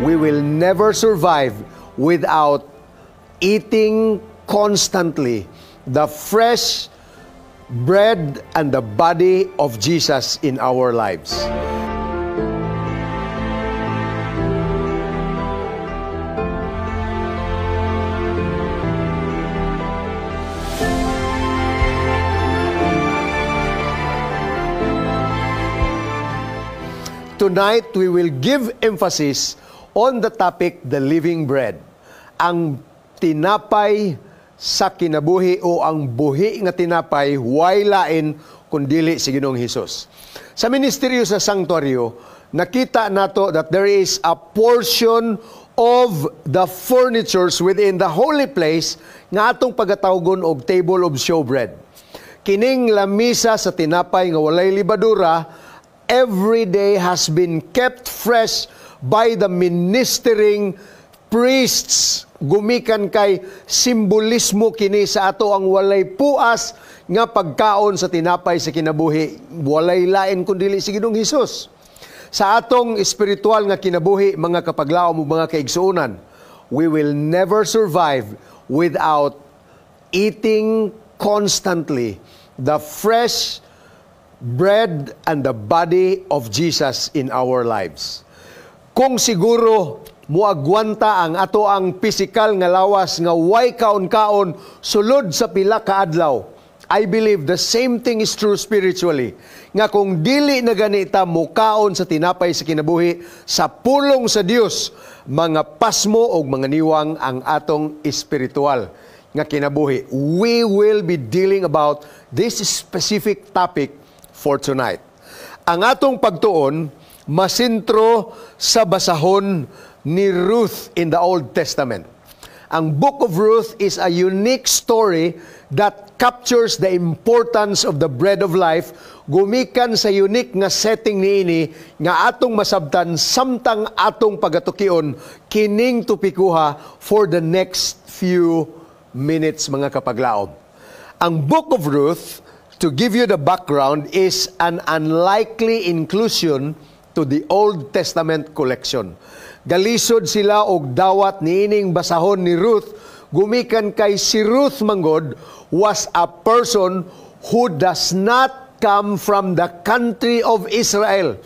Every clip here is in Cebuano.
We will never survive without eating constantly the fresh bread and the body of Jesus in our lives. Tonight, we will give emphasis on the topic, the living bread. Ang tinapay sa kinabuhi o ang buhi nga tinapay, way lain kundili si Ginoong Hesus. Sa ministeryo sa sanktuaryo, nakita nato that there is a portion of the furnitures within the holy place nga atong pagatawgon og table of showbread. Kining lamisa sa tinapay nga walay libadura, every day has been kept fresh by the ministering priests. Gumikan kay simbolismo kini sa ato ang walay puas nga pagkaon sa tinapay sa kinabuhi. Walay lain kundi si Ginoong Hesus. Sa atong espiritual nga kinabuhi, mga kapaglaom ug mga kaigsuonan, we will never survive without eating constantly the fresh bread and the body of Jesus in our lives. Kung siguro muagwanta ang ato ang pisikal nga lawas nga way kaon-kaon sulod sa pila ka adlaw, I believe the same thing is true spiritually. Nga kung dili na ganita mukaon sa tinapay sa kinabuhi sa pulong sa Dios, mga pasmo og mga niwang ang atong espiritual nga kinabuhi. We will be dealing about this specific topic for tonight. Ang atong pagtuon masintro sa basahon ni Ruth in the Old Testament. Ang Book of Ruth is a unique story that captures the importance of the bread of life gumikan sa unique nga setting niini nga atong masabtan samtang atong pagatukion kining topikuha for the next few minutes, mga kapaglaom. Ang Book of Ruth, to give you the background, is an unlikely inclusion to the Old Testament collection. Galisod sila og dawat niining basahon ni Ruth, gumikan kay si Ruth manggod was a person who does not come from the country of Israel.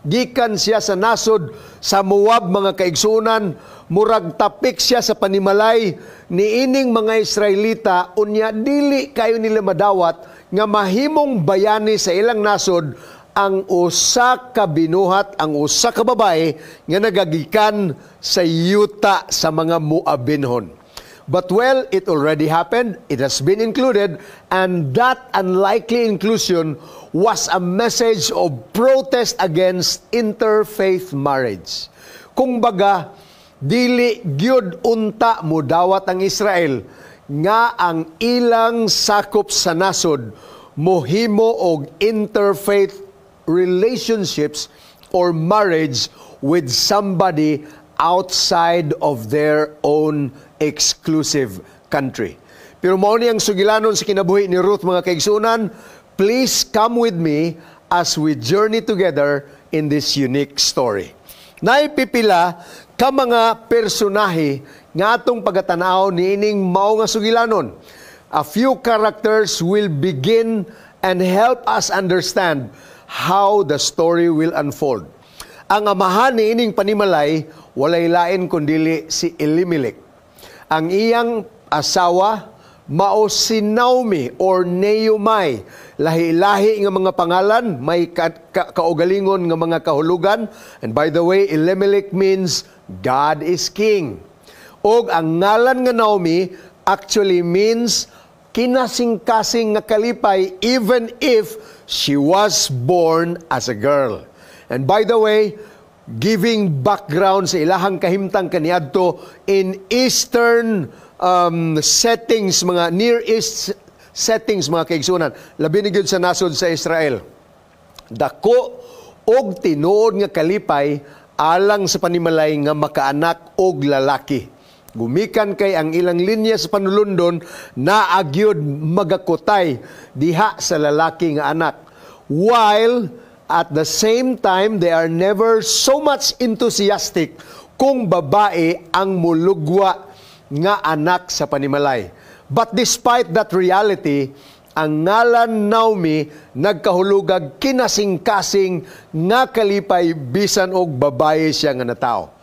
Gikan siya sa nasod sa Moab, mga kaigsuonan, murag tapik siya sa panimalay niining mga Israelita, unya dili kayo nila madawat nga mahimong bayani sa ilang nasod ang usa ka binuhat, ang usa ka babae nga nagagikan sa yuta sa mga Moabinhon. But well, it already happened, it has been included, and that unlikely inclusion was a message of protest against interfaith marriage. Kung baga, dili gyud unta mudawat ang Israel nga ang ilang sakop sa nasod mohimo og interfaith relationships or marriage with somebody outside of their own exclusive country. Pero mao ni ang sugilanon sa kinabuhi ni Ruth, mga kaigsuonan. Please come with me as we journey together in this unique story. Naipipila ka mga personahe nga atong pagatanaw niining mao nga sugilanon. A few characters will begin and help us understand how the story will unfold. Ang amahan niining panimalay walay lain kundili si Elimelech. Ang iyang asawa mao si Naomi or Naomi. Lahi-lahi nga mga pangalan, may kaugalingon nga mga kahulugan. And by the way, Elimelech means God is King. Og ang ngalan nga Naomi actually means kinasingkasing nga kalipay, even if she was born as a girl. And by the way, giving background sa ilahang kahimtang kaniadto in Eastern settings, mga Near East settings, mga kaigsunan, labi ni gyud sa nasod sa Israel. Dako og tinuod nga kalipay alang sa panimalay nga makaanak og lalaki. Gumikan kay ang ilang linya sa panulundon naagyod magakutay diha sa lalaki nga anak. While At the same time, they are never so much enthusiastic kung babae ang mulugwa nga anak sa panimalay. But despite that reality, ang ngalan Naomi nagkahulugag kinasing-kasing nga kalipay bisan og babae siya nga natawo.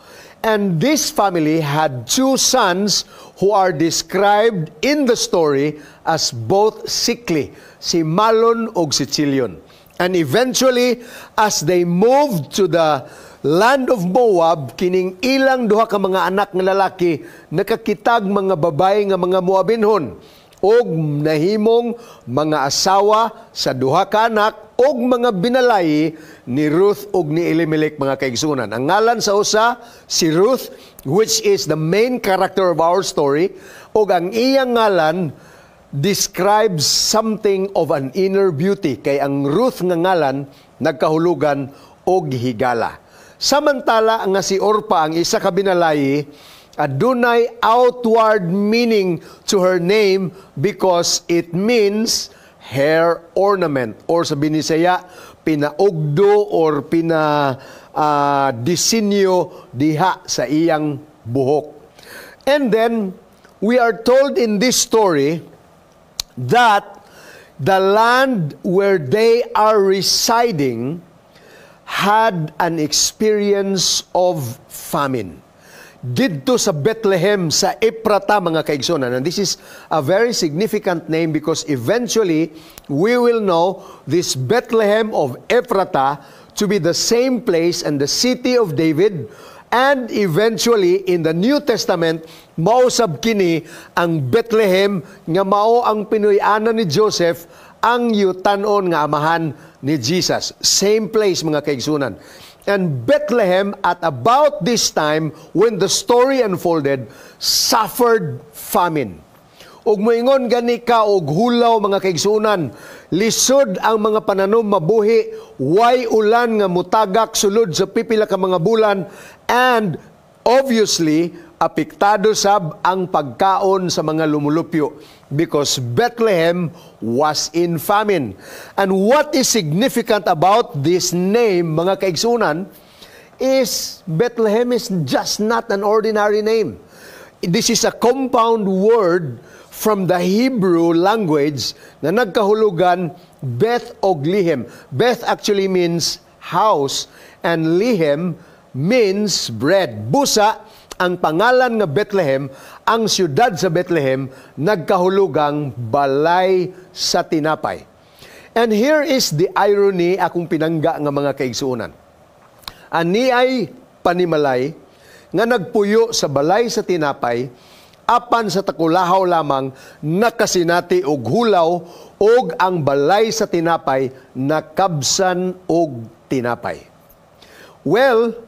And this family had two sons who are described in the story as both sickly, si Malon ug si Chilion. And eventually, as they moved to the land of Moab, kining ilang duha ka mga anak nga lalaki nakakitag mga babae nga mga Moabinhon og nahimong mga asawa sa duha ka anak og mga binalay ni Ruth ug ni Elimelech, mga kaigsunan. Ang ngalan sa usa si Ruth, which is the main character of our story, ug ang iyang ngalan describes something of an inner beauty kay ang Ruth nga ngalan nagkahulugan og higala. Samantala nga si Orpa, ang isa ka binalayi, adunay outward meaning to her name because it means hair ornament or sa Binisaya, pinaugdo or pina disenyo diha sa iyang buhok. And then we are told in this story that the land where they are residing had an experience of famine didto sa Bethlehem sa Eprata, mga kaigsunan. And this is a very significant name because eventually we will know this Bethlehem of Ephrata to be the same place and the city of David, and eventually in the New Testament, mao sab kini ang Bethlehem nga mao ang pinuy-anan ni Joseph, ang yutanon nga amahan ni Jesus. Same place, mga kaigsunan. And Bethlehem, at about this time when the story unfolded, suffered famine. Ug moingon gani ka og hulaw, mga kaigsunan, lisod ang mga pananom mabuhi, way ulan nga mutagak sulod sa pipila ka mga bulan, and obviously apektado sab ang pagkaon sa mga lumulupyo because Bethlehem was in famine. And what is significant about this name, mga kaigsunan, is Bethlehem is just not an ordinary name. This is a compound word from the Hebrew language na nagkahulugan Beth og Lihem. Beth actually means house and Lihem means bread. Busa, ang pangalan nga Bethlehem, ang siyudad sa Bethlehem, nagkahulugang balay sa tinapay. And here is the irony, akong pinangga nga mga kaigsuonan. Ani ay panimalay nga nagpuyo sa balay sa tinapay, apan sa takulahaw lamang nakasinati og hulaw og ang balay sa tinapay nakabsan og tinapay. Well,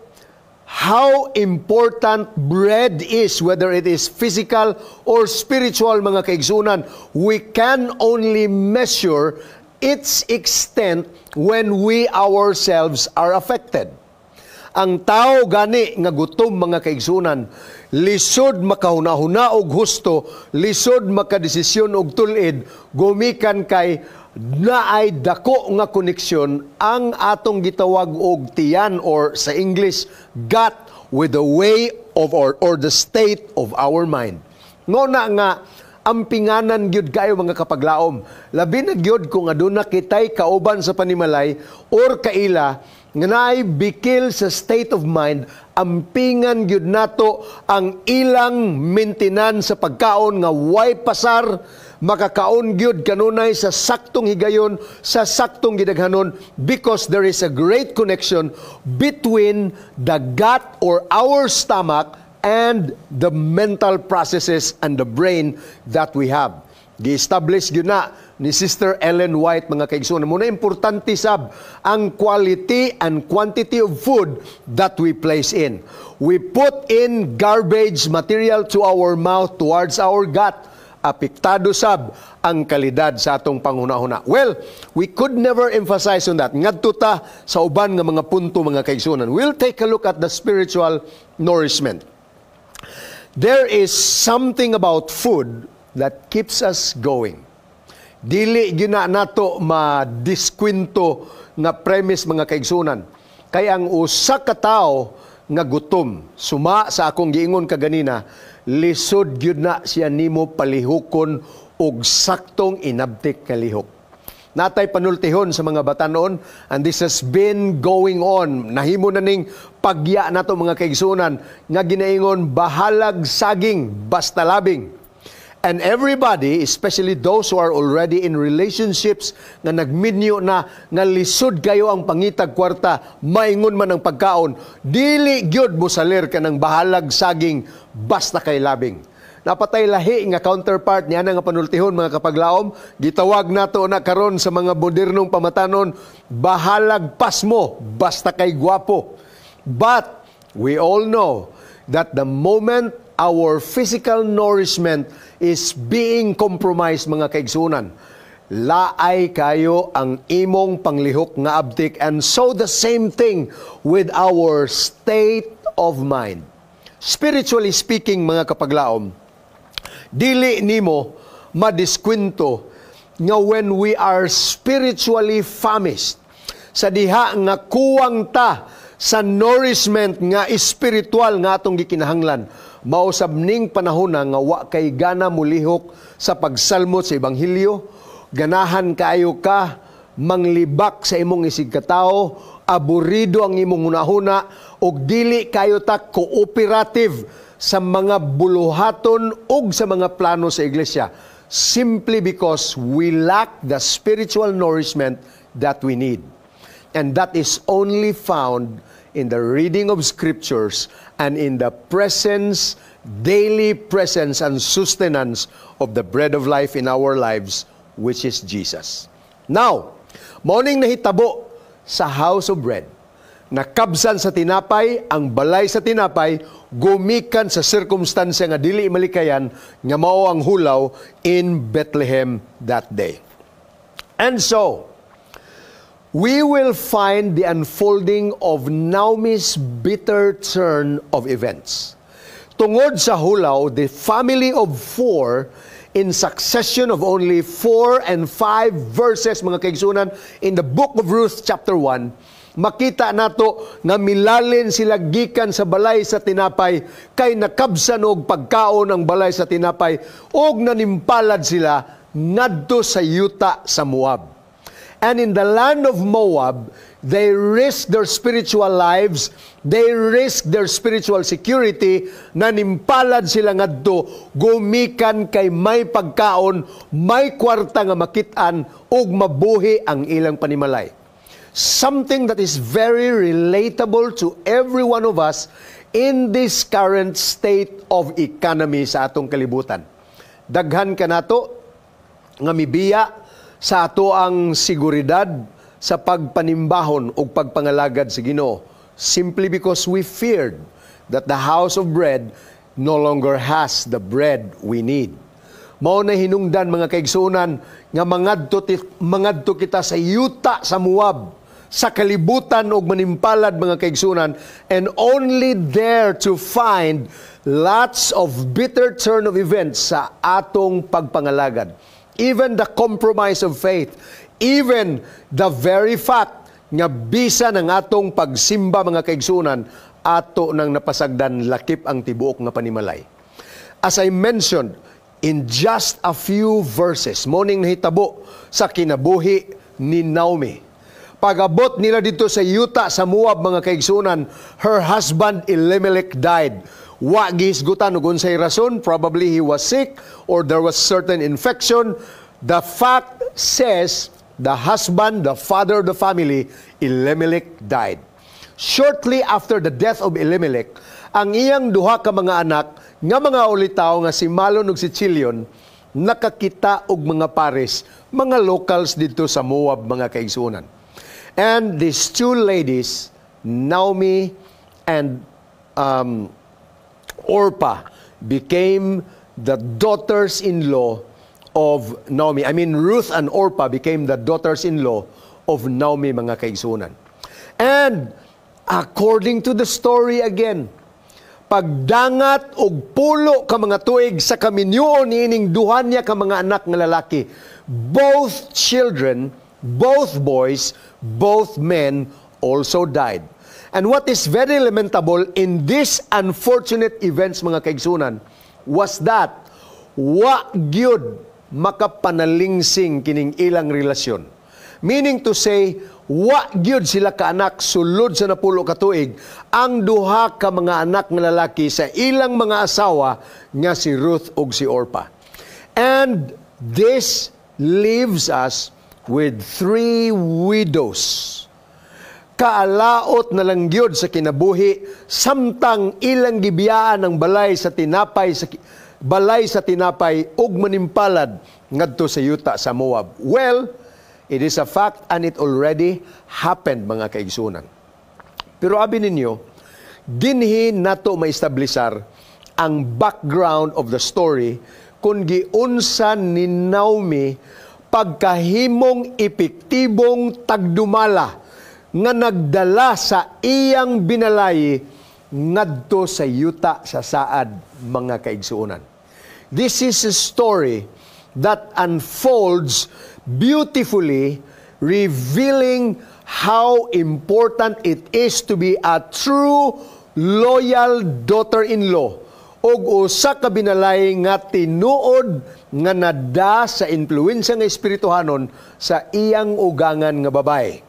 how important bread is, whether it is physical or spiritual, mga kaigsunan, we can only measure its extent when we ourselves are affected. Ang tao gani nga gutom, mga kaigsunan, lisod makahuna-huna og husto, lisod makadesisyon og tul-id, gumikan kay naay dako nga koneksyon ang atong gitawag og tiyan or sa English gut with the way of or the state of our mind. Mao na nga ampinganan gyud kayo, mga kapaglaom. Labi na gyud kung aduna kitay kauban sa panimalay or kaila nga naay bikil sa state of mind, ampingan gyud nato ang ilang maintenance sa pagkaon nga way pasar, makakaon gyud kanunay sa saktong higayon, sa saktong gidaghanon, because there is a great connection between the gut or our stomach and the mental processes and the brain that we have. Gi-establish gyud na ni Sister Ellen White, mga kaigsuonan. Mao na importante sab ang quality and quantity of food that we place in. We put in garbage material to our mouth towards our gut. Apektado sab ang kalidad sa atong panghuna-huna. Well, we could never emphasize on that. Ngadto ta sa uban nga mga punto, mga kaigsuonan. We'll take a look at the spiritual nourishment. There is something about food that keeps us going. Dili gyud na nato madiskwinto nga premise, mga kaigsunan. Kay ang usa ka tawo nga gutom, suma sa akong giingon kaganina, lisod gyud na siya nimo palihukon og saktong inabtik nga lihok. Natay panultihon sa mga batanon, and this has been going on. Nahimo na ning pagya nato, mga kaigsunan, nga ginaingon, "Bahalag saging basta labing." And everybody, especially those who are already in relationships nga nagminyo na, nga lisod kayo ang pangitag kwarta, maingon man ang pagkaon, dili gyud mosalir kanang "bahalag saging basta kay labing." Napatay lahi nga counterpart niya nga panultihon, mga kapaglaom, gitawag nato na karon sa mga modernong pamatanon, "Bahalag pasmo basta kay gwapo." But we all know that the moment our physical nourishment is being compromised, mga kaigsunan, laay kayo ang imong panglihok nga abtik, and so the same thing with our state of mind. Spiritually speaking, mga kapaglaom, dili nimo madiskwinto nga when we are spiritually famished, sa diha nga kuwang ta sa nourishment nga espiritual nga atong gikinahanglan, mausab ning panahon na nga wa kay gana mulihok sa pagsalmot sa ebanghelyo, ganahan kaayo ka manglibak sa imong isig katao, aburido ang imong hunahuna ug dili kayo ta cooperative sa mga buluhaton ug sa mga plano sa iglesia, simply because we lack the spiritual nourishment that we need. And that is only found in the reading of scriptures and in the presence, daily presence and sustenance of the bread of life in our lives, which is Jesus. Now, morning nahitabo sa house of bread. Nakabsan sa tinapay, ang balay sa tinapay, gumikan sa sirkumstansya nga dili malikayan nga mao ang hulaw in Bethlehem that day. And so, we will find the unfolding of Naomi's bitter turn of events. Tungod sa hulaw, the family of four in succession of only 4 and 5 verses, mga kaigsunan, in the book of Ruth chapter 1, makita nato nga milalin sila gikan sa balay sa tinapay kay nakabsan og pagkaon ang balay sa tinapay og nanimpalad sila ngadto sa yuta sa Moab. And in the land of Moab, they risk their spiritual lives, they risk their spiritual security, nanimpalad sila ngadto gumikan kay may pagkaon, may kwarta nga makit-an ug mabuhi ang ilang panimalay. Something that is very relatable to every one of us in this current state of economy sa atong kalibutan. Daghan kanato nga mibiya sa ato ang seguridad sa pagpanimbahon o pagpangalagad sa Ginoo simply because we feared that the house of bread no longer has the bread we need. Mao na hinungdan, mga kaigsuonan, nga mangadto kita sa yuta sa Moab, sa kalibutan og manimpalad, mga kaigsuonan, and only there to find lots of bitter turn of events sa atong pagpangalagad. Even the compromise of faith, even the very fact nga bisa ng atong pagsimba, mga kaigsuonan, ato nang napasagdan lakip ang tibuok nga panimalay. As I mentioned, in just a few verses, morning nahitabo sa kinabuhi ni Naomi. Pag-abot nila dito sa yuta sa Moab, mga kaigsunan, her husband Elimelech died. Wa gihisgutan ug unsay rason, probably he was sick or there was certain infection. The fact says the husband, the father of the family, Elimelech, died. Shortly after the death of Elimelech, ang iyang duha ka mga anak nga mga ulitaw nga si Malon ug si Chilion nakakita og mga pares, mga locals dito sa Moab, mga kaigsuonan. And these two ladies, Naomi and Orpah, became the daughters-in-law of Naomi. I mean, Ruth and Orpah became the daughters-in-law of Naomi, mga kaigsuonan. And according to the story again, Pagdangat og 10 ka mga tuig sa kaminyoon niining duha niya ka mga anak nga lalaki. Both children, both boys, both men also died. And what is very lamentable in this unfortunate events, mga kaigsunan, was that wa gyud makapanalingsing kining ilang relasyon. Meaning to say, wa gyud sila kaanak sulod sa 10 ka tuig ang duha ka mga anak nga lalaki sa ilang mga asawa nga si Ruth ug si Orpah. And this leaves us with three widows. Kaalaot na lang gyud sa kinabuhi samtang ilang gibiyaan ang balay sa tinapay ug manimpalad ngadto sa yuta sa Moab. Well, it is a fact and it already happened, mga kaigsunan. Pero abi ninyo, dinhi nato maestablisar ang background of the story kung giunsa ni Naomi pagkahimong epektibong tagdumala nga nagdala sa iyang binalay ngadto sa yuta sa saad, mga kaigsuonan. This is a story that unfolds beautifully, revealing how important it is to be a true loyal daughter-in-law og usa ka binalay nga tinuod nga nada sa impluwensya nga espirituhanon sa iyang ugangan nga babae.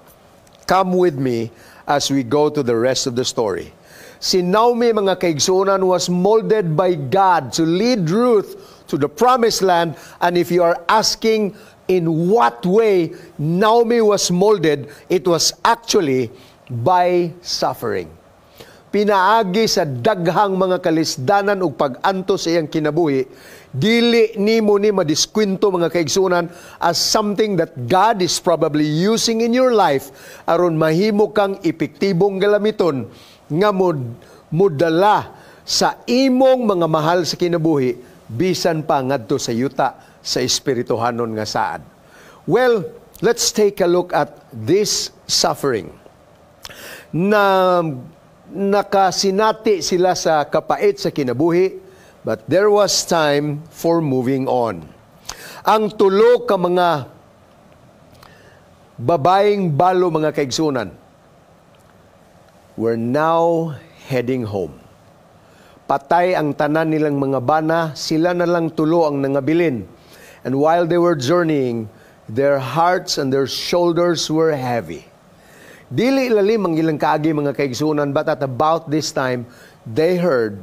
Come with me as we go to the rest of the story. Si Naomi, mga kaigsuonan, was molded by God to lead Ruth to the promised land. And if you are asking in what way Naomi was molded, it was actually by suffering. Pinaagi sa daghang mga kalisdanan ug pag-antos sa iyang kinabuhi, dili nimo ni madiskwinto, mga kaigsunan, as something that God is probably using in your life aron mahimo kang epektibong galamiton nga mudala sa imong mga mahal sa kinabuhi bisan pa ngadto sa yuta sa espirituhanon nga saad. Well, let's take a look at this suffering. Na nakasinati sila sa kapait sa kinabuhi, but there was time for moving on. Ang tulo ka mga babaeng balo, mga kaigsunan, were now heading home. Patay ang tanan nilang mga bana, sila na lang tulo ang nangabilin. And while they were journeying, their hearts and their shoulders were heavy. Dili lalim ang ilang kaagi, mga kaigsunan, but at about this time, they heard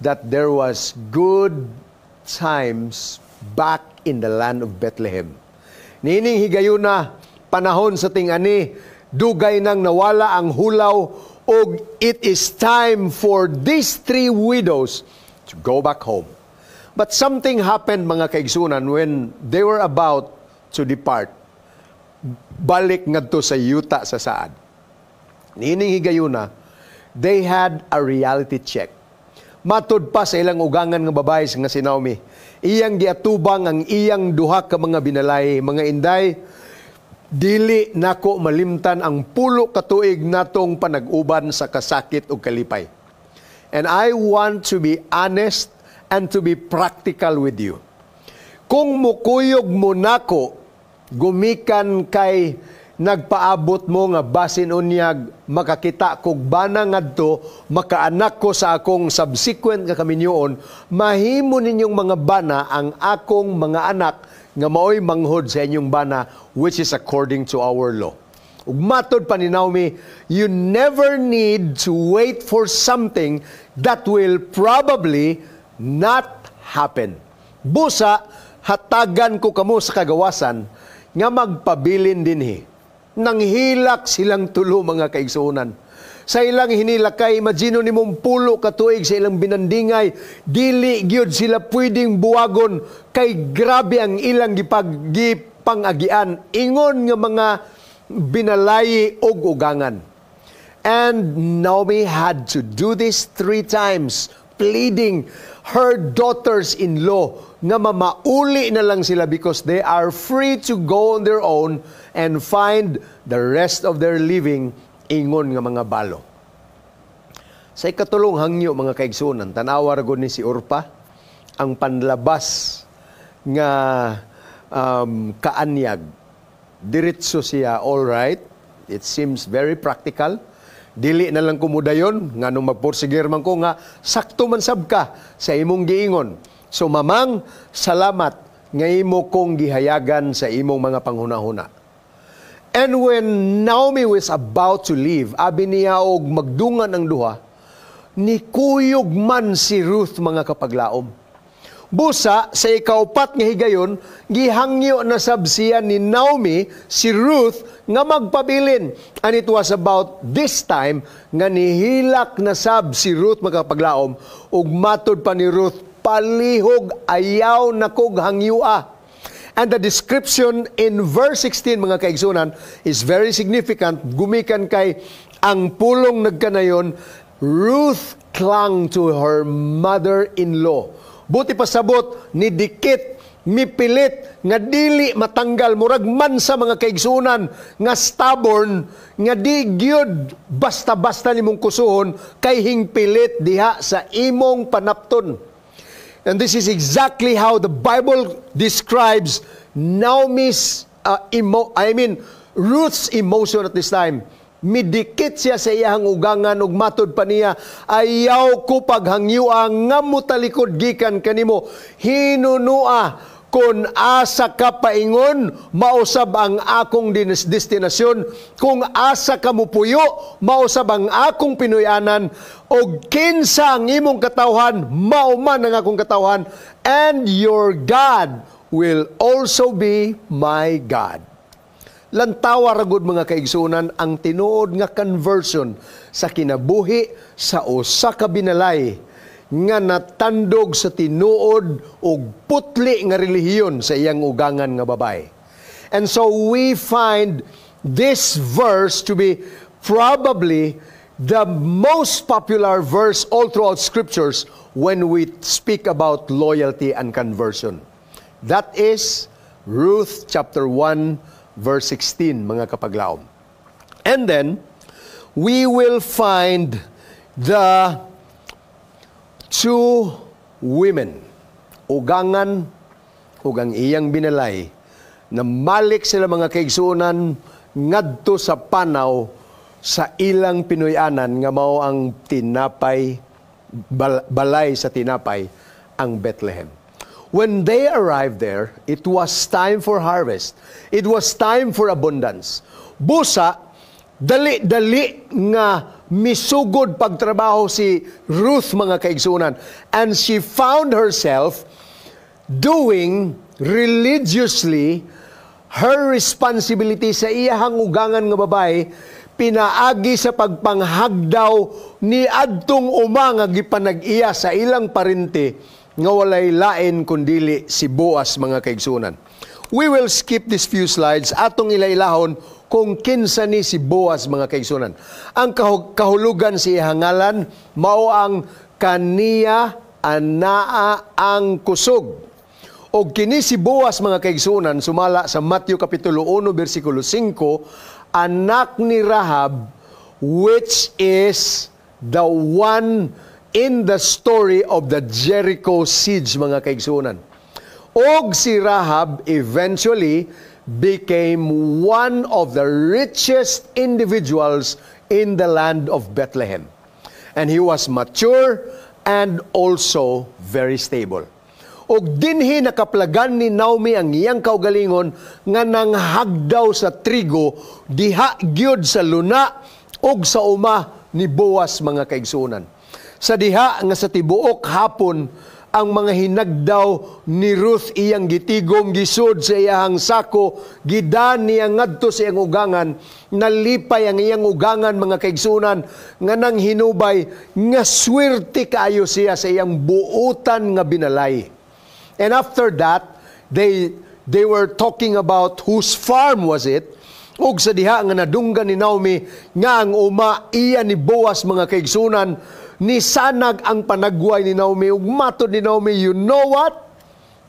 that there was good times back in the land of Bethlehem. Niining higayuna, panahon sa ting-ani, dugay nang nawala ang hulaw ug it is time for these three widows to go back home. But something happened, mga kaigsunan, when they were about to depart. Balik ngadto sa yuta sa saad. Niining higayuna, they had a reality check. Matud pa sa ilang ugangan nga babae nga si Naomi, iyang giatubang ang iyang duha ka mga binalay, "Mga inday, dili nako malimtan ang 10 ka tuig natong panag-uban sa kasakit ug kalipay. And I want to be honest and to be practical with you. Kung mukuyog mo nako, gumikan kay nagpaabot mo nga basin unyag makakita kog bana ngadto, makaanak ko sa akong subsequent nga kaminyoon, mahimo ninyong mga bana ang akong mga anak nga maoy manghod sa inyong bana, which is according to our law." Ug matod pa ni Naomi, you never need to wait for something that will probably not happen. Busa, hatagan ko kamo sa kagawasan nga magpabilin dinhi. Nanghilak silang tulo, mga kaigsuonan. Sa ilang hinilakay, imagine nimong 10 ka tuig sa ilang binandingay, dili gyud sila pwedeng buwagon kay grabe ang ilang gipangagian ingon nga mga binalayi og ugangan. And Naomi had to do this three times, pleading her daughters-in-law nga mamauli na lang sila because they are free to go on their own and find the rest of their living ingon nga mga balo. Sa ikatulong hangyo, mga kaigsunan, tanawa ra gud ni si Orpa, ang panlabas nga kaanyag. Diretso siya, "All right. It seems very practical. Dili na lang ko mudayon, nganong magporsigir man ko nga sakto man sab ka sa imong giingon. So mamang, salamat nga imo kong gihayagan sa imong mga panghunahuna." And when Naomi was about to leave, abi niya og magdungan ang duha, nikuyog man si Ruth, mga kapaglaom. Busa, sa ikaupat nga higayon, gihangyo na sab siya ni Naomi, si Ruth, nga magpabilin. And it was about this time nga nihilak na sab si Ruth, mga kapaglaom, ug matod pa ni Ruth, "Palihog ayaw na kog hangyua." And the description in verse 16, mga kaigsunan, is very significant. Gumikan kay ang pulong nagkanayon, Ruth clung to her mother-in-law. Buot ipasabot, ni dikit, mipilit, nga dili matanggal, murag man sa mga kaigsunan, nga stubborn, nga di gyud basta-basta nimong kusuhon, kay hingpilit diha sa imong panapton. And this is exactly how the Bible describes Naomi's, I mean, Ruth's emotion at this time. Midikit siya sa iyang ugangan ug matod pa niya, "Ayaw ko paghangyua nga mutalikod gikan kanimo. Hinunua kung asa ka paingon, mausab ang akong destinasyon. Kung asa ka mupuyo, mausab ang akong pinuyanan. Og kinsa ang imong katawhan, mao man ang akong katawhan. And your God will also be my God." Lantawa ra gud, mga kaigsunan, ang tinuod nga conversion sa kinabuhi sa usa ka binalay nga natandog sa tinuod og putli nga relihiyon sa iyang ugangan nga babae. And so we find this verse to be probably the most popular verse all throughout scriptures when we speak about loyalty and conversion. That is Ruth chapter 1 verse 16, mga kapaglaom. And then we will find the two women, ugangan ug ang iyang binalay, na malik sila, mga kaigsuonan, ngadto sa panaw sa ilang pinuy-anan nga mao ang tinapay balay sa tinapay, ang Bethlehem. When they arrived there, it was time for harvest. It was time for abundance. Busa, dali-dali nga misugod pagtrabaho si Ruth, mga kaigsunan. And she found herself doing religiously her responsibility sa iyahang ugangan nga babae pinaagi sa pagpanghagdaw ni adtong uma nga gipanag-iya sa ilang parente nga walay lain kundili si Boaz, mga kaigsunan. We will skip these few slides. Atong ilailahon kung kinsa ni si Boaz, mga kaigsunan. Ang kahulugan sa iyang ngalan mao ang "kaniya anaa ang kusog." Og kini si Boaz, mga kaigsunan, sumala sa Matthew kapitulo 1 bersikulo 5, anak ni Rahab, which is the one in the story of the Jericho siege, mga kaigsunan. Og si Rahab eventually became one of the richest individuals in the land of Bethlehem. And he was mature and also very stable. Og dinhi nakaplagan ni Naomi ang iyang kaugalingon nga nanghagdaw sa trigo diha gyud sa luna og sa uma ni Boaz, mga kaigsunan. Sa diha nga sa tibuok hapon ang mga hinagdaw ni Ruth iyang gitigom, gisud sa iyang sako, gidan niya ngadto sa iyang ugangan. Nalipay ang iyang ugangan, mga kaigsunan, nga nang hinubay nga swerte kaayo siya sa iyang buutan nga binalay. And after that, they were talking about whose farm was it. Ug sa diha nga nadunggan ni Naomi nga ang uma iya ni Boaz, mga kaigsunan, ni sanag ang panagway ni Naomi ug matod ni Naomi, "You know what?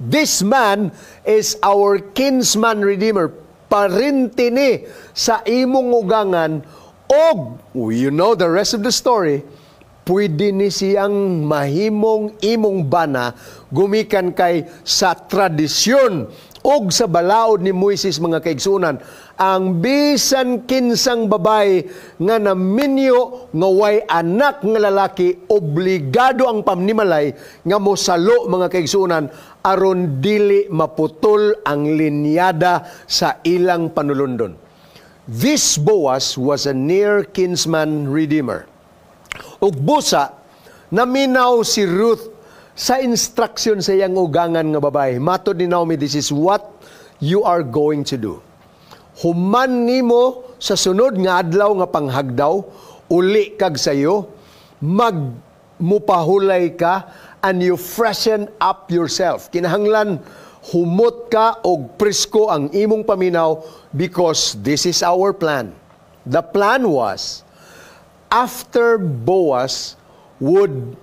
This man is our kinsman redeemer. Parente ni sa imong ugangan." Og you know the rest of the story. Pwede ni siyang mahimong imong bana gumikan kay sa tradisyon og sa balaod ni Moises, mga kaigsunan, ang bisan kinsang babay nga naminyo nga way anak nga lalaki, obligado ang pamnimalay nga mosalo, mga kaigsunan, aron dili maputol ang linyada sa ilang panulundon. This Boaz was a near kinsman redeemer. Ug busa naminaw si Ruth sa instruction sa iyang ugangan nga babae. Matod ni Naomi, "This is what you are going to do. Human nimo sa sunod nga adlaw nga panghagdaw, uli kag sayo, mag mupahulay ka and you freshen up yourself. Kinahanglan humot ka og presko ang imong paminaw because this is our plan." The plan was, after Boaz would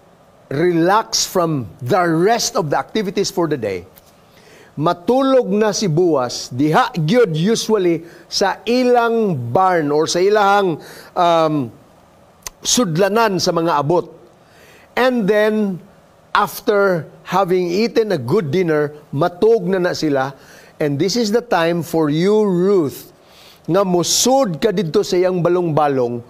relax from the rest of the activities for the day, matulog na si Boaz diha gyud usually sa ilang barn or sa ilang sudlanan sa mga abot. And then, after having eaten a good dinner, matug na na sila. And this is the time for you, Ruth, nga musud ka didto sa iyang balong-balong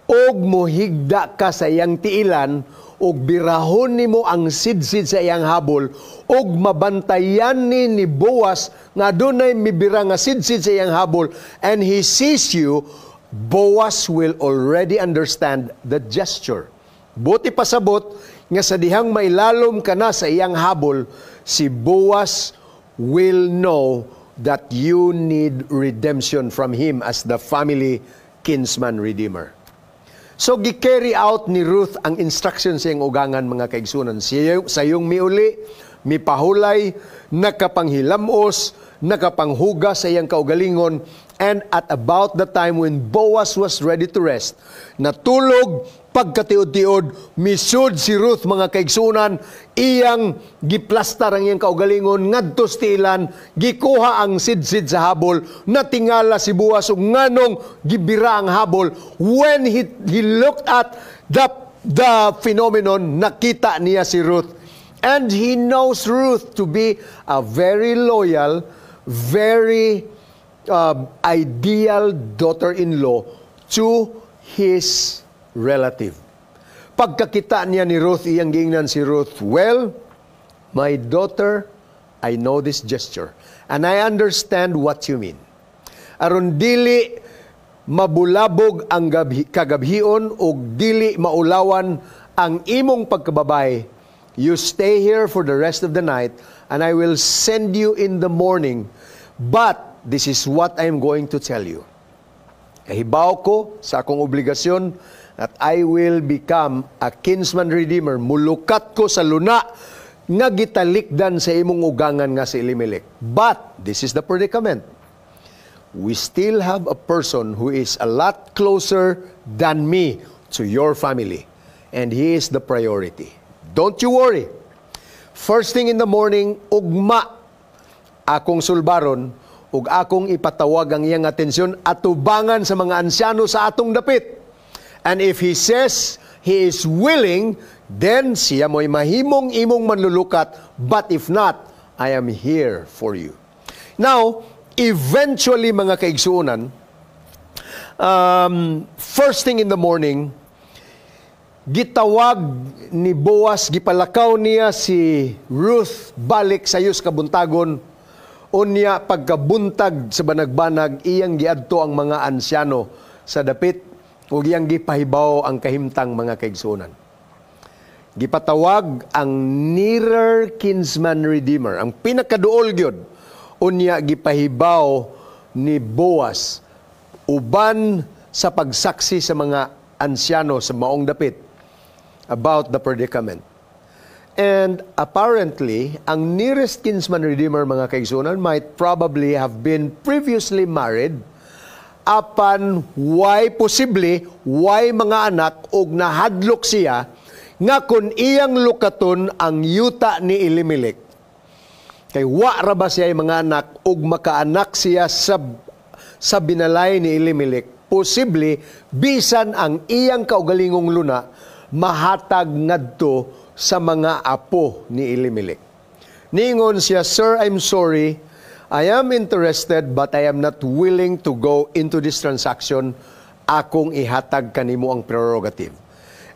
og mohigda ka sa iyang tiilan og birahon nimo ang sidsid sa iyang habol og mabantayan ni Boaz nga dunay mibira nga sidsid sa iyang habol and he sees you, Boaz will already understand the gesture. Buot ipasabot nga sa dihang mailalom ka na sa iyang habol, si Boaz will know that you need redemption from him as the family kinsman redeemer. So gi-carry out ni Ruth ang instruction sa iyang ugangan, mga kaigsunan. Siya, sayong miuli, mipahulay, nakapanghilamos, nakapanghugas sa iyang kaugalingon, and at about the time when Boaz was ready to rest, natulog. Pagkatiod-tiod, misud si Ruth, mga kaigsunan, iyang giplastar ang iyang kaugalingon, ngadto sa tiilan, gikuha ang sidsid sa habol, natingala si Boaz ug nganong gibira ang habol. When he looked at the phenomenon, nakita niya si Ruth. And he knows Ruth to be a very loyal, very ideal daughter-in-law to his relative. Pagkakita niya ni Ruth, iyang giingnan si Ruth, "Well, my daughter, I know this gesture and I understand what you mean. Aron dili mabulabog ang kagabhion ug dili maulawan ang imong pagkababay, you stay here for the rest of the night and I will send you in the morning. But this is what I am going to tell you. Kahibaw ko sa akong obligasyon that I will become a kinsman redeemer. Mulukat ko sa luna nga gitalikdan sa imong ugangan nga si Elimelech. But this is the predicament. We still have a person who is a lot closer than me to your family, and he is the priority. Don't you worry. First thing in the morning, ugma akong sulbaron ug akong ipatawag ang iyang atensyon atubangan sa mga ansyano sa atong dapit. And if he says he is willing, then siya mo'y mahimong imong manlulukat. But if not, I am here for you." Now, eventually, mga kaigsuonan, first thing in the morning, gitawag ni Boaz, gipalakaw niya si Ruth balik sa sa kabuntagon. Unya pagkabuntag sa banag-banag, iyang giadto ang mga ansyano sa dapit ug iyang gipahibaw ang kahimtang, mga kaigsuonan. Gipatawag ang nearer kinsman redeemer, ang pinakaduol gyud. Unya gipahibaw ni Boaz uban sa pagsaksi sa mga ansyano sa maong dapit about the predicament. And apparently, ang nearest kinsman redeemer, mga kaigsunan, might probably have been previously married apan why posible why mga anak og nahadlok siya nga kung iyang lukaton ang yuta ni Elimelech kay wa ra ba siya mga anak ug makaanak siya sa binalay ni Elimelech, posible bisan ang iyang kaugalingong luna mahatag ngadto sa mga apo ni Elimelech. Ningon siya, "Sir, I'm sorry. I am interested, but I am not willing to go into this transaction. Akong ihatag kanimo ang prerogative."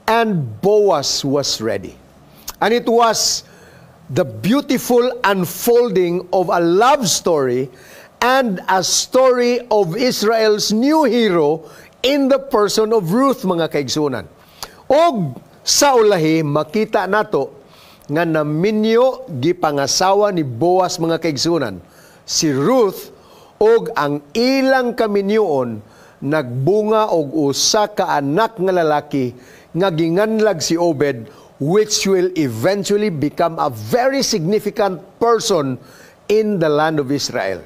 And Boaz was ready. And it was the beautiful unfolding of a love story and a story of Israel's new hero in the person of Ruth, mga kaigsunan. Og sa ulahi, makita nato nga naminyo, gipangasawa ni Boaz, mga kaigsunan, si Ruth, og ang ilang kaminyoon nagbunga og usa ka anak nga lalaki nga ginganlag si Obed, which will eventually become a very significant person in the land of Israel.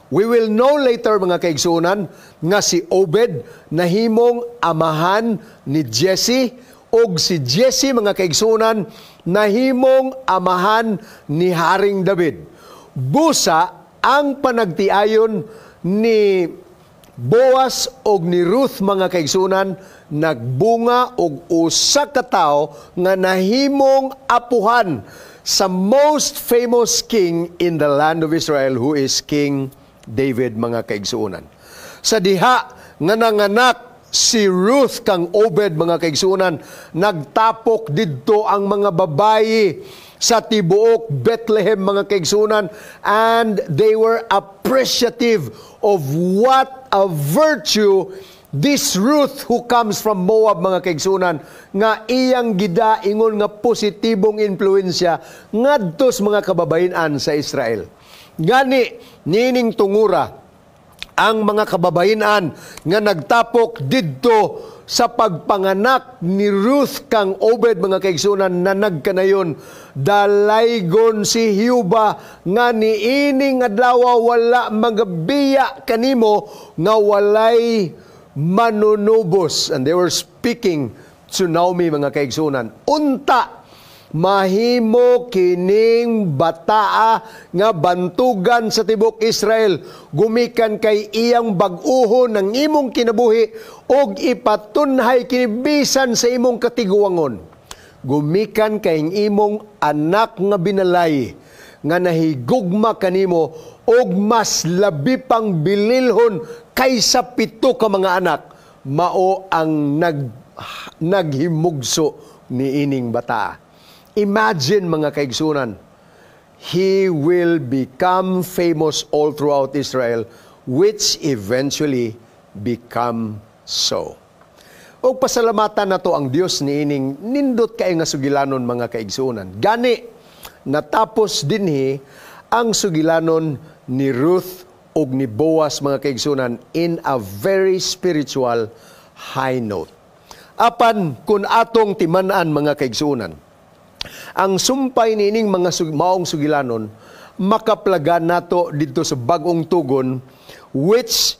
We will know later, mga kaigsunan, nga si Obed nahimong amahan ni Jesse, og si Jesse, mga kaigsunan, nahimong amahan ni Haring David. Busa ang panagtiayon ni Boaz og ni Ruth, mga kaigsunan, nagbunga og usa ka tawo nga nahimong apuhan sa most famous king in the land of Israel, who is King David, mga kaigsuonan. Sa diha nga nanganak si Ruth kang Obed, mga kaigsuonan, nagtapok didto ang mga babayi sa tibuok Bethlehem, mga kaigsuonan, and they were appreciative of what a virtue this Ruth who comes from Moab, mga kaigsuonan, nga iyang gida ingon nga positibong impluensya ngadto sa mga kababayen-an sa Israel. Gani nining tungura, ang mga kababayen-an nga nagtapok didto sa pagpanganak ni Ruth kang Obed, mga kaigsunan, na nagkanayon, "Dalaygon si Jehova nga niining adlaw wala magabiya kanimo nga walay manunubos." And they were speaking to Naomi, mga kaigsunan. "Unta mahimo kining bataa nga bantugan sa tibok Israel gumikan kay iyang bag-uhon ng imong kinabuhi og ipatunhay kini bisan sa imong katiguangon gumikan kay imong anak nga binalay nga nahigugma kanimo og mas labi pang bililhon kaysa 7 ka mga anak, mao ang naghimugso niining bata." Imagine, mga kaigsunan, he will become famous all throughout Israel, which eventually become so. Og pasalamatan nato ang Dios niining nindot kay nga sugilanon, mga kaigsunan. Gani natapos dinhi ang sugilanon ni Ruth ug ni Boaz, mga kaigsunan, in a very spiritual high note. Apan kung atong timan-an, mga kaigsunan, ang sumpay niining mga maong sugilanon makaplaga nato didto sa Bag-ong Tugon, which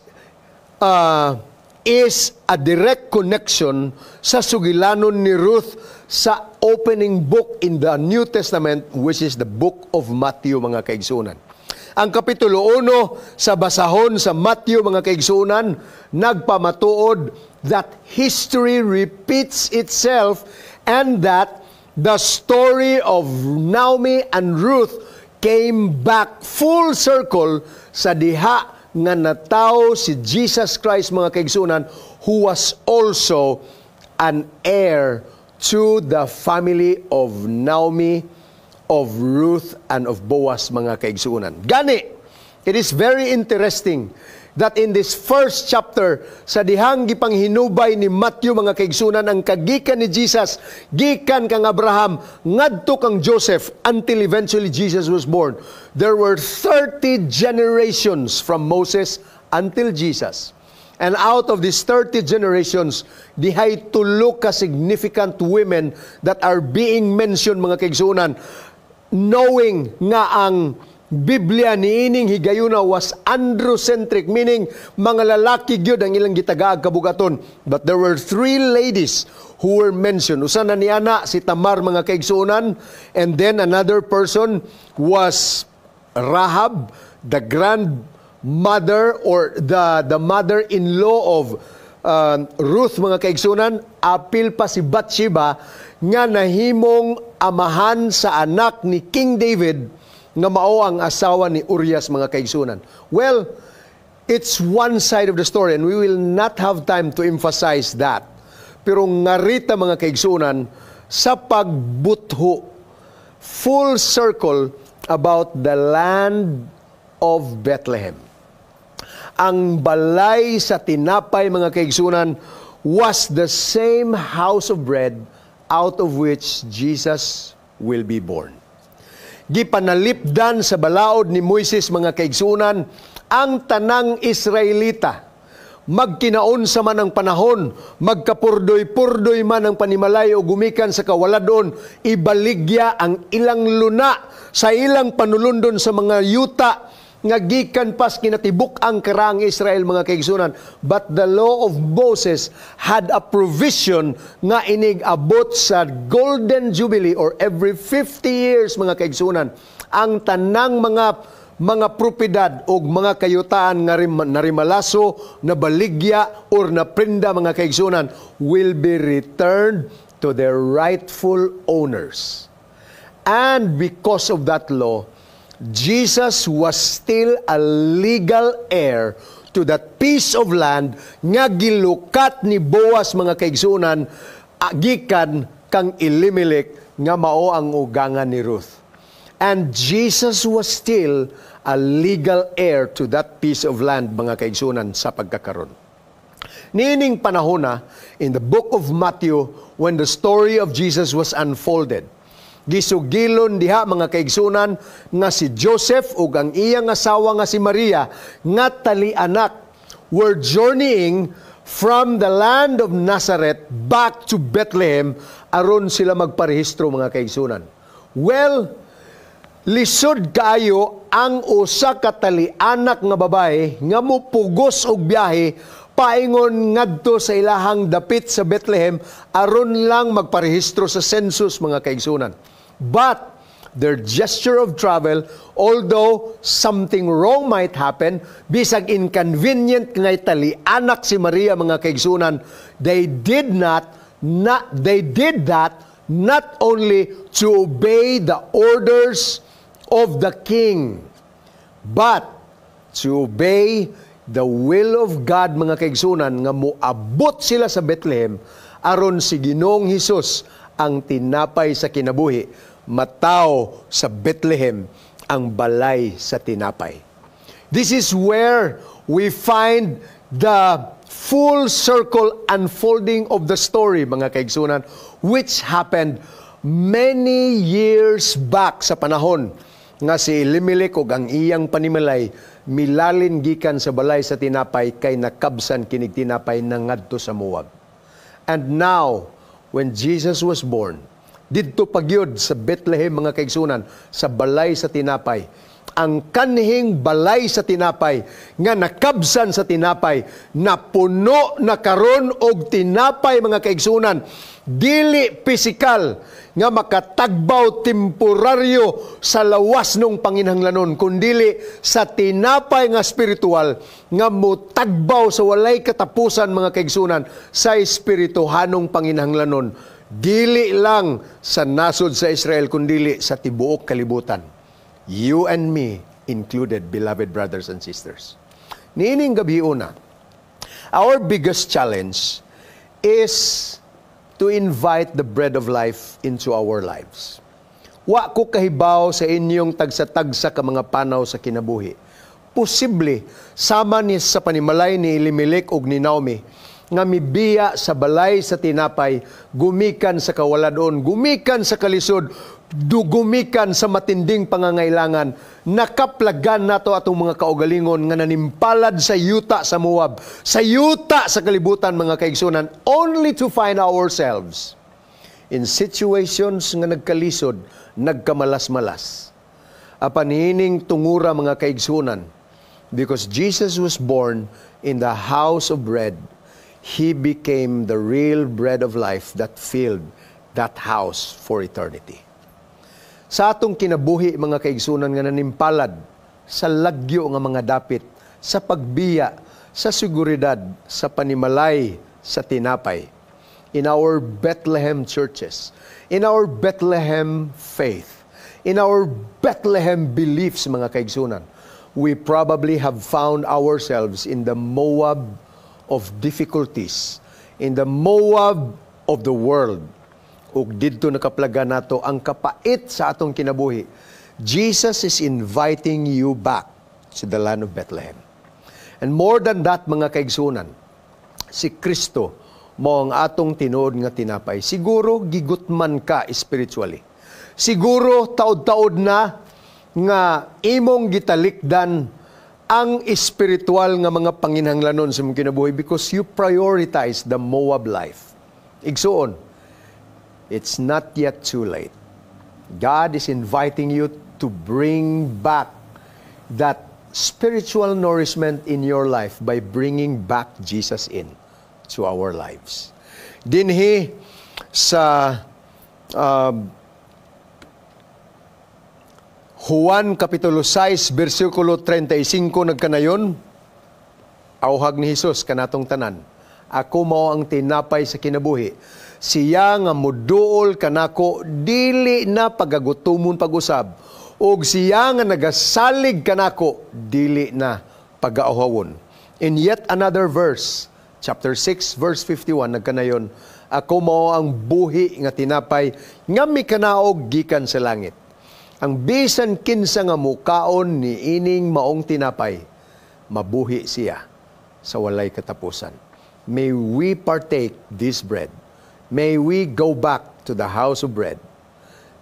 is a direct connection sa sugilanon ni Ruth sa opening book in the New Testament, which is the book of Matthew, mga kaigsunan. Ang Kapitulo 1 sa basahon sa Matthew, mga kaigsunan, nagpamatuod that history repeats itself and that the story of Naomi and Ruth came back full circle sa diha nga natawo si Jesus Christ, mga kaigsunan, who was also an heir to the family of Naomi, of Ruth, and of Boaz, mga kaigsunan. Gani, it is very interesting that in this first chapter, sa dihang gipanghinubay ni Matthew, mga kaigsunan, ang kagikan ni Jesus, gikan kang Abraham, ngadto kang Joseph, until eventually Jesus was born. There were 30 generations from Moses until Jesus. And out of these 30 generations, dihay tulo ka significant women that are being mentioned, mga kaigsunan, knowing nga ang Biblia niining higayuna was androcentric, meaning mga lalaki gyud ang ilang gitagaag kabugaton. But there were three ladies who were mentioned. Usa na niana si Tamar, mga kaigsuonan, and then another person was Rahab, the grandmother or the mother-in-law of Ruth, mga kaigsunan, apil pa si Bathsheba nga nahimong amahan sa anak ni King David nga mao ang asawa ni Urias, mga kaigsunan. Well, it's one side of the story and we will not have time to emphasize that. Pero ngarita, mga kaigsunan, sa pagbutho full circle about the land of Bethlehem. Ang balay sa tinapay, mga kaigsunan, was the same house of bread out of which Jesus will be born. Gipanalipdan sa balaod ni Moises, mga kaigsunan, ang tanang Israelita. Magkinaunsa man ang panahon, magkapurdoy-purdoy man ang panimalay o gumikan sa kawaladon, ibaligya ang ilang luna sa ilang panulundon sa mga yuta nga gikan pas kinatibuk-ang karaang Israel, mga kaigsunan. But the law of Moses had a provision nga inig abot sa Golden Jubilee or every 50 years, mga kaigsunan, ang tanang mga propiedad o mga kayutaan nga narimalaso, nabaligya or naprenda, mga kaigsunan, will be returned to their rightful owners. And because of that law, Jesus was still a legal heir to that piece of land nga gilukat ni Boaz, mga kaigsunan, gikan kang Elimelech nga mao ang ugangan ni Ruth. And Jesus was still a legal heir to that piece of land, mga kaigsunan, sa pagkakaron. Niining panahon na, in the book of Matthew, when the story of Jesus was unfolded, gisugilon diha, mga kaigsunan, nga si Joseph ug ang iyang asawa nga si Maria nga tali-anak were journeying from the land of Nazareth back to Bethlehem aron sila magparehistro, mga kaigsunan. Well, lisod kaayo ang usa ka tali-anak nga babae nga mupugos og biyahe paingon ngadto sa ilahang dapit sa Bethlehem aron lang magparehistro sa census, mga kaigsunan. But their gesture of travel, although something wrong might happen, bisag inconvenient nga tali-anak si Maria, mga kaigsunan, they did not, not they did that not only to obey the orders of the king, but to obey the will of God, mga kaigsunan, nga moabot sila sa Bethlehem aron si Ginoong Hesus, ang tinapay sa kinabuhi, matawo sa Bethlehem, ang balay sa tinapay. This is where we find the full circle unfolding of the story, mga kaigsunan, which happened many years back sa panahon nga si Elimelech ug ang iyang panimalay milalin gikan sa balay sa tinapay kay nakabsan kinig tinapay na ngadto sa Moab. And now, when Jesus was born, didto pagyud sa Bethlehem, mga kaigsunan, sa balay sa tinapay, ang kanhing balay sa tinapay nga nakabsan sa tinapay, napuno na karon og tinapay, mga kaigsunan, dili pisikal nga makatagbaw temporaryo sa lawas nung panginhanglanon, kundili sa tinapay nga spiritual nga mutagbaw sa walay katapusan, mga kaigsunan, sa espirituhanong panginhanglanon, dili lang sa nasod sa Israel kundili sa tibuok kalibutan. You and me included, beloved brothers and sisters. Niining gabi una, our biggest challenge is to invite the bread of life into our lives. Wa ko kahibaw sa inyong tagsa-tagsa ka mga panaw sa kinabuhi. Posible, sama ni sa panimalay ni Elimelech ug ni Naomi, nga mibiya sa balay sa tinapay, gumikan sa kawaladon, gumikan sa kalisod, gumikan sa matinding pangangailangan, nakaplagan nato atong mga kaugalingon nga nanimpalad sa yuta sa Moab, sa yuta sa kalibutan, mga kaigsunan, only to find ourselves in situations nga nagkalisod, nagkamalas-malas. Apan niining tungura, mga kaigsunan, because Jesus was born in the house of bread, He became the real bread of life that filled that house for eternity. Sa atong kinabuhi, mga kaigsunan, nga nanimpalad sa lagyo nga mga dapit, sa pagbiya Sa seguridad sa panimalay sa tinapay, in our Bethlehem churches, in our Bethlehem faith, in our Bethlehem beliefs, mga kaigsunan, we probably have found ourselves in the Moab of difficulties, in the Moab of the world. Ug didto nakaplaga nato ang kapait sa atong kinabuhi. Jesus is inviting you back to the land of Bethlehem. And more than that, mga kaigsunan, si Kristo mao ang atong tinuod nga tinapay. Siguro gigutman ka spiritually. Siguro taod-taod na nga imong gitalikdan ang espiritual nga mga panginhanglanon sa imong kinabuhi because you prioritize the Moab life. Igsuon, it's not yet too late. God is inviting you to bring back that spiritual nourishment in your life by bringing back Jesus in to our lives. Dinhi sa Juan Kapitulo 6, versikulo 35 nagkanayon, auhag ni Hesus kanatong tanan, "Ako mao ang tinapay sa kinabuhi. Siya nga muduol kanako dili na pagagutomon pag-usab. Ug siya nga nagasalig kanako dili na pagauhawon." In yet another verse, chapter 6 verse 51 nagkanayon, "Ako mao ang buhi nga tinapay nga mikanaog gikan sa langit. Ang bisan kinsa nga mukaon ni ining maong tinapay, mabuhi siya sa walay katapusan." May we partake this bread. May we go back to the house of bread.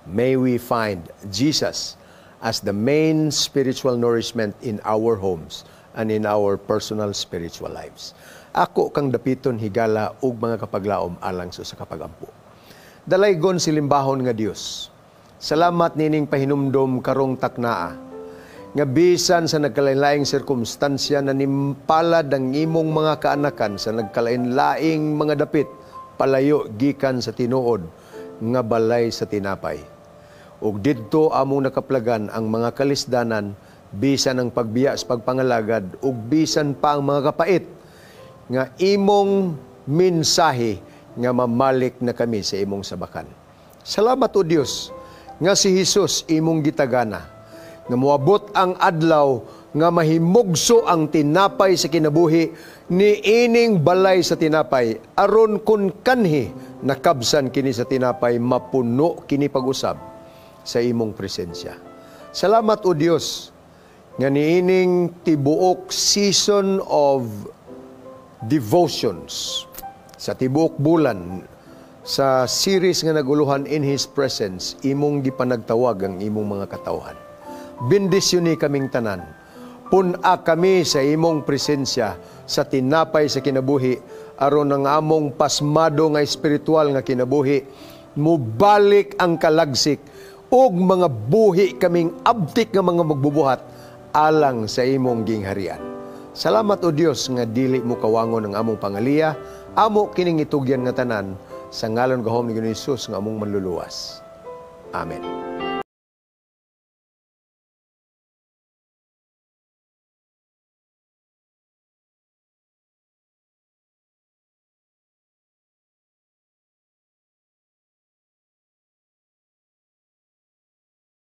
May we find Jesus as the main spiritual nourishment in our homes and in our personal spiritual lives. Ako kang dapiton, higala ug mga kapaglaom alang sa usa ka pagampo. Dalaygon silimbahon nga Dios. Salamat nining pahinumdom karong taknaa nga bisan sa nagkalain-laing sirkumstansya na nimpalad ang imong mga kaanakan sa nagkalain-laing mga dapit palayo gikan sa tinuod nga balay sa tinapay. Ug didto among nakaplagan ang mga kalisdanan, bisan ang pagbiya sa pagpangalagad ug bisan pa ang mga kapait nga imong mensahe nga mamalik na kami sa imong sabakan. Salamat, O Dios, nga si Hesus imong gitagana nga moabot ang adlaw nga mahimugso ang tinapay sa kinabuhi ni ining balay sa tinapay aron kun kanhi nakabsan kini sa tinapay, mapuno kini pag-usab sa imong presensya. Salamat, O Dios, nga niining tibuok season of devotions sa tibuok bulan sa series nga naguluhan In His Presence, imong gipanagtawag ang imong mga katawhan. Bendisyoni kaming tanan. Pun-a kami sa imong presensya sa tinapay sa kinabuhi aron ang among pasmado nga espiritual nga kinabuhi mubalik ang kalagsik ug mga buhi kaming abtik nga mga magbubuhat alang sa imong gingharian. Salamat, O Dios, nga dili mo kawangon ang among pangaliya. Amo kining itugyan nga tanan sa ngalon gahom ni Ginoong Hesus nga among manluluwas. Amen.